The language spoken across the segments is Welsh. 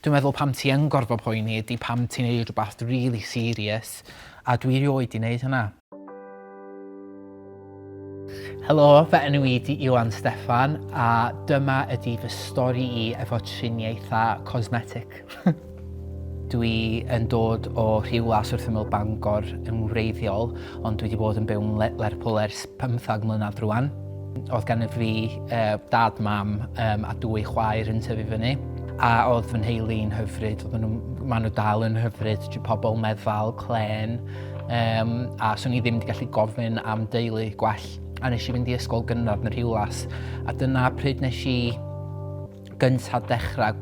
Dwi'n meddwl pam ti yn gorfod poeni ydy pam ti'n neud rhywbeth really serious, a dwi erioed 'di neud hynna. Helo, fy enw i 'di Iwan Steffan a dyma ydi fy stori i efo triniaethau cosmetic. Dwi yn dod o Rhiwlas wrth ymyl Bangor yn wreiddiol, ond dwi wedi bod yn byw yn Lerpwl ers 15 mlynedd rwan. Oedd gen fi dad, mam a dwy chwaer yn tyfu fyny. A oedd fy nheulu'n hyfryd, oedden nhw, maen nhw dal yn hyfryd, pobl meddal, clên, a swn i ddim wedi gallu gofyn am deulu gwell. A nes i fynd i ysgol gynradd yn Rhiwlas, a dyna pryd nes i gyntaf dechrau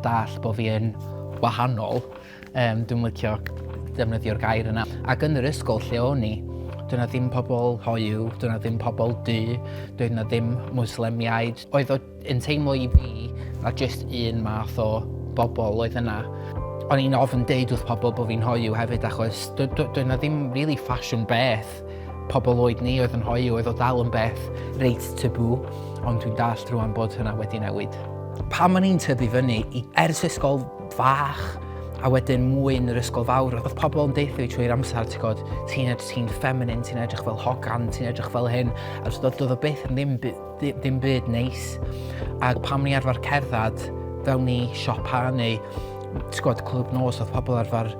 dall bod fi yn wahanol. Dwi'n licio defnyddio'r gair yna. Ac yn yr ysgol lle o'n i, doedd 'na ddim pobl hoyw, doedd 'na ddim pobl du, doedd 'na ddim Mwslemiaid. Oedd o yn teimlo i fi na jyst un math o bobl oedd yna. O'n i'n ofn deud wrth pobl bod fi'n hoyw hefyd achos doedd 'na ddim really ffasiwn beth pobl oed ni oedd yn hoyw, oedd o dal yn beth reit taboo, ond dwi'n dallt rwan bod hynna wedi newid. Pan o'n i'n tyfu fyny, ers ysgol fach a wedyn mwy yn yr ysgol fawr, oedd pobl yn deithio i trwy'r amser, ti'n gwybod, ti'n edrych, ti'n feminine, ti'n edrych fel hogan, ti'n edrych fel hyn, a doedd o byth yn ddim, ddim byd neis. A pan o'n i arfer cerdded fewn i siopa neu ti'n gwybod, clwb nos, oedd pobl arfer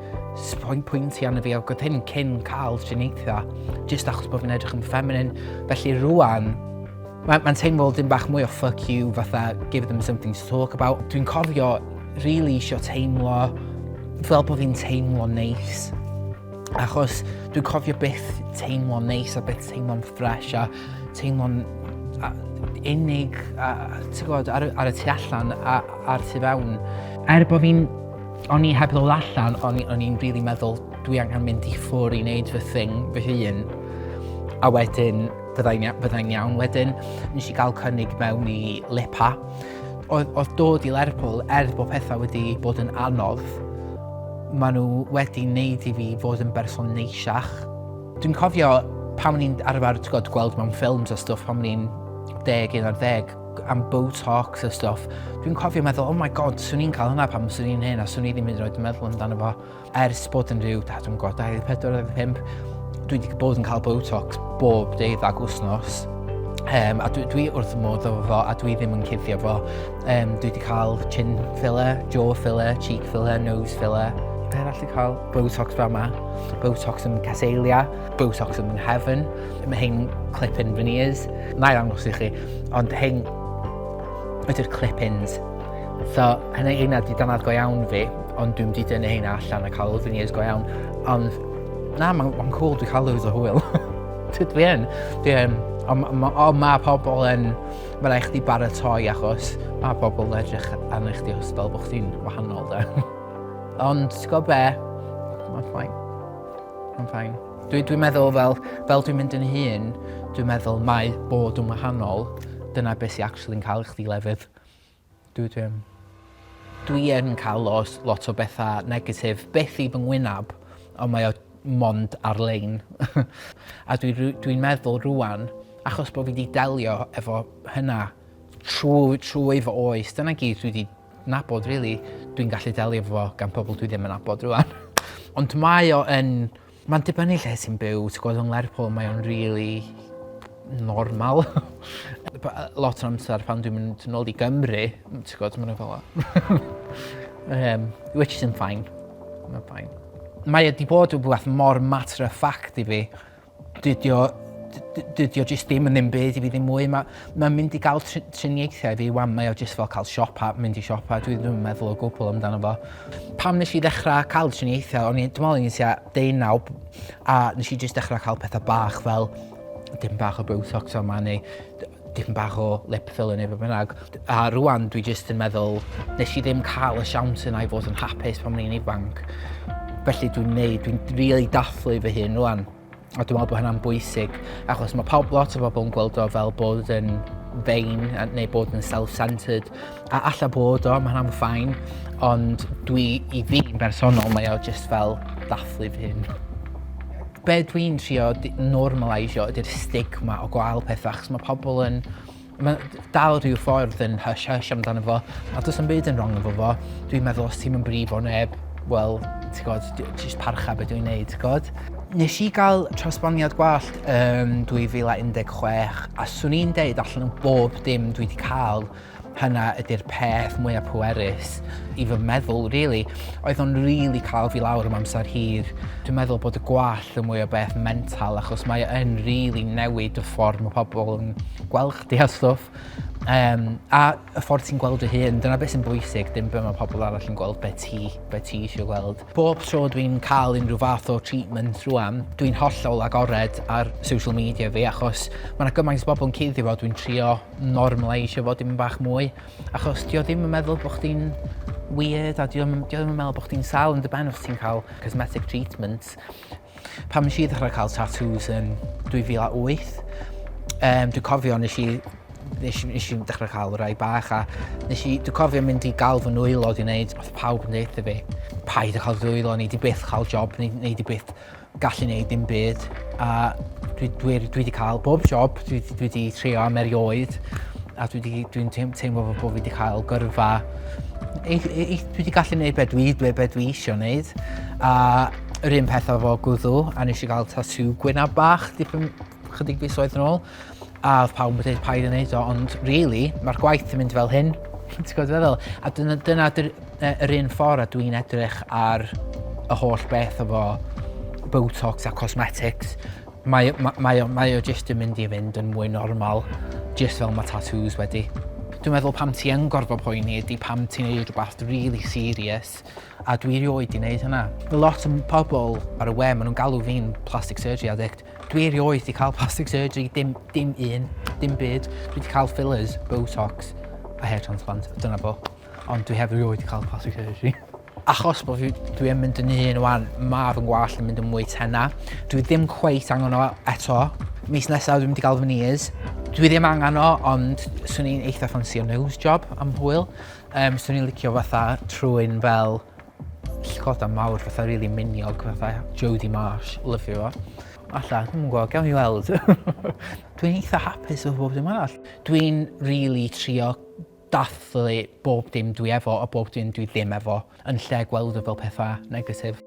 pwyntio arno fi, ac oedd hyn cyn cael triniaethau, jyst achos bod fi'n edrych yn feminine. Felly rwan, Mae'n ma teimlo dim bach mwy o fuck you, fatha give them something to talk about. Dwi'n cofio really isio teimlo fel bod fi'n teimlo neis. Achos dwi'n cofio byth teimlo'n neis a byth teimlo'n ffresh a teimlo'n unig a, ti'n gwybod, ar y tu allan a a'r tu fewn. Er bod fi'n... O'n i heb ddod allan, o'n i'n really meddwl dwi angen mynd i ffwrdd i wneud fy thing fy hun. A wedyn fyddai'n fydda iawn wedyn. Nes i gael cynnig mewn i Lipa. Oedd, oedd dod i Lerpwl, er bod pethau wedi bod yn anodd, maen nhw wedi wneud i fi fod yn berson neisiach. Dwi'n cofio pan o'n i'n arfer gweld, gweld mewn ffilms a stwff, pan o'n i'n 10, 11, am Botox a stwff, dwi'n cofio meddwl, oh my god, swn i'n cael hynna pan swn i'n hyn, a swn i ddim yn rhoi meddwl amdano fo. Ers bod yn rhyw, da, dwi'n gwybod, 24, 25, dwi wedi bod yn cael Botox bob deuddag wythnos. A dwi wrth y modd efo fo, a dwi ddim yn cuddio fo. Dwi wedi cael chin filler, jaw filler, cheek filler, nose filler. Be arall i cael? Botox fel yma. Botox yn Casalia, Botox yn Heaven. Mae hyn clip-in veneers. Na i ddangos i chi, ond hyn ydy'r clip-ins. So, hynny heina di danadd go iawn fi, ond dwi'n di dynnu heina allan a cael veneers go iawn. Ond, na, mae'n ma cool, dwi'n cael loads o hwyl. Dwi yn, dwi yn. Ond ma, on ma pobl yn, mae rhaid chdi baratoi achos mae pobl yn edrych arno chdi os fel bod chdi'n wahanol de. Ond, ti'n gwybod be? Mae'n fine. Mae'n fine. Dwi'n dwi meddwl fel, fel dwi'n mynd yn hŷn, dwi'n meddwl mae bod yn wahanol, dyna beth sy'n actually'n cael chdi lefydd. Dwi dwi yn. Dwi yn cael lot, lot o bethau negatif, byth i fy ngwynab, ond mae o mond ar-lein. A dwi'n dwi meddwl rwan, achos bod fi wedi delio efo hynna trwy, trwy fy oes, dyna gyd dwi wedi nabod, really, dwi'n gallu delio efo fo gan pobl dwi ddim yn nabod rwan. Ond mae o yn... Mae'n dibynnu lle ti'n byw, ti'n gwybod, yn Lerpwl mae o'n really normal. Lot o'n amser pan dwi'n mynd yn ôl i Gymru, ti'n gwybod, mae'n fel which is fine. Mae'n fine. Mae wedi bod rhywbeth mor matter of fact i fi. Dydy o, dydy o jyst ddim yn ddim byd i fi ddim mwy. Mae'n ma mynd i gael triniaethau i fi wan, mae o jyst fel cael siopa, mynd i siopa, dwi ddim yn meddwl o gwbl amdano fo. Pam nes i ddechrau cael triniaethau, o'n i, dwi'n meddwl o'n i'n tua 19, a nes i jyst dechrau cael pethau bach fel dim bach o Botox yma neu dim bach o lip filler neu be bynnag. A rwan dwi jyst yn meddwl, nes i ddim cael y siawns yna i fod yn hapus pan o'n i'n ifanc. Felly dwi'n neud, dwi'n really dathlu fy hun rwan. A dwi'n meddwl bod hynna'n bwysig, achos mae pawb, lot o bobl yn gweld o fel bod yn vain neu bod yn self-centered. A alla bod o, mae hynna'n fine, ond dwi, i fi yn bersonol, mae o just fel dathlu fy hun. Be dwi'n trio normalisio ydy'r stigma o gwael pethau, achos mae pobl yn Mae dal rhyw ffordd yn hush hush amdano fo, a does 'na'm byd yn wrong efo fo. Dwi'n meddwl os ti'm yn brifo neb, wel, ti'n gwybod, jyst parcha be dwi'n neud, ti'n gwybod? Nes i gael trawsblaniad gwallt yn 2016, a swn i'n deud allan o bob dim dwi wedi cael, hynna ydy'r peth mwyaf pwerus i fy meddwl, really. Oedd o'n really cael fi lawr am amser hir. Dwi'n meddwl bod y gwallt yn mwy o beth mental, achos mae yn really newid y ffordd mae pobl yn gweld chdi a stwff. A y ffordd ti'n gweld dy hun, dyna beth sy'n bwysig, dim be mae pobl arall yn gweld, be ti, be ti eisiau gweld. Bob tro dwi'n cael unrhyw fath o treatment rwan, dwi'n hollol agored ar social media fi, achos mae yna gymaint o bobl yn cuddio fo, dwi'n trio normalisio fo dim bach mwy, achos dio ddim yn meddwl bod chdi'n weird, a dio, dio ddim yn meddwl bod chdi'n sal yn dy ben os ti'n cael cosmetic treatment. Pan nes i ddechrau cael tattoos yn 2008, dwi'n cofio nes i, nes, nes i dechrau cael rai bach a nes i, dwi'n cofio mynd i gael fy nwylo di wneud, oedd pawb yn dweud fi, paid â cael dwylo, nei di byth cael job, nei, nei di byth gallu neud dim byd. A dwi, dwi, dwi wedi cael bob job, dwi, dwi wedi trio am erioed, a dwi wedi, dwi'n teimlo bod fi wedi cael gyrfa dwi wedi gallu gwneud be dwi, dwi, be dwi eisiau gwneud. A yr un peth efo gwddw, a nes i gael tatŵ gwynab bach dipyn chydig fisoedd yn ôl. A oedd pawb yn dweud paid yn neud o, ond really, mae'r gwaith yn mynd fel hyn. Ti'n gwybod feddwl? A dyna, dyna yr un ffordd a dwi'n edrych ar y holl beth efo Botox a cosmetics. Mae, mae, mae, o, mae o jyst yn mynd i fynd yn mwy normal, jyst fel mae tattoos wedi. Dwi'n meddwl pam ti yn gorfod poeni ydy pam ti'n neud rhywbeth really serious, a dwi erioed di wneud hynna. Mae lot o pobl ar y we, maen nhw'n galw fi'n plastic surgery addict. Dwi erioed di cael plastic surgery, dim, dim un, dim byd. Dwi wedi cael fillers, Botox a hair transplant, dyna fo. Ond dwi heb erioed wedi cael plastic surgery. Achos bod fi, dwi yn mynd yn hŷn wan, mae fy ngwallt yn mynd yn mwy tenna. Dwi ddim cweit angen o eto. Mis nesaf dwi'n mynd i gael fy veneers. Dwi ddim angen o, ond swn i'n eitha ffansio nose job am hwyl. Swn i'n licio fatha trwyn fel llygoda mawr, fatha really miniog, fatha Jodie Marsh, lyfio fo. Alla, dwi'm yn gwybod, gawn ni weld. Dwi'n eitha hapus efo bob dim arall. Dwi'n really trio dathlu bob dim dwi efo a bob dim dwi ddim efo, yn lle gweld o fel pethau negatif.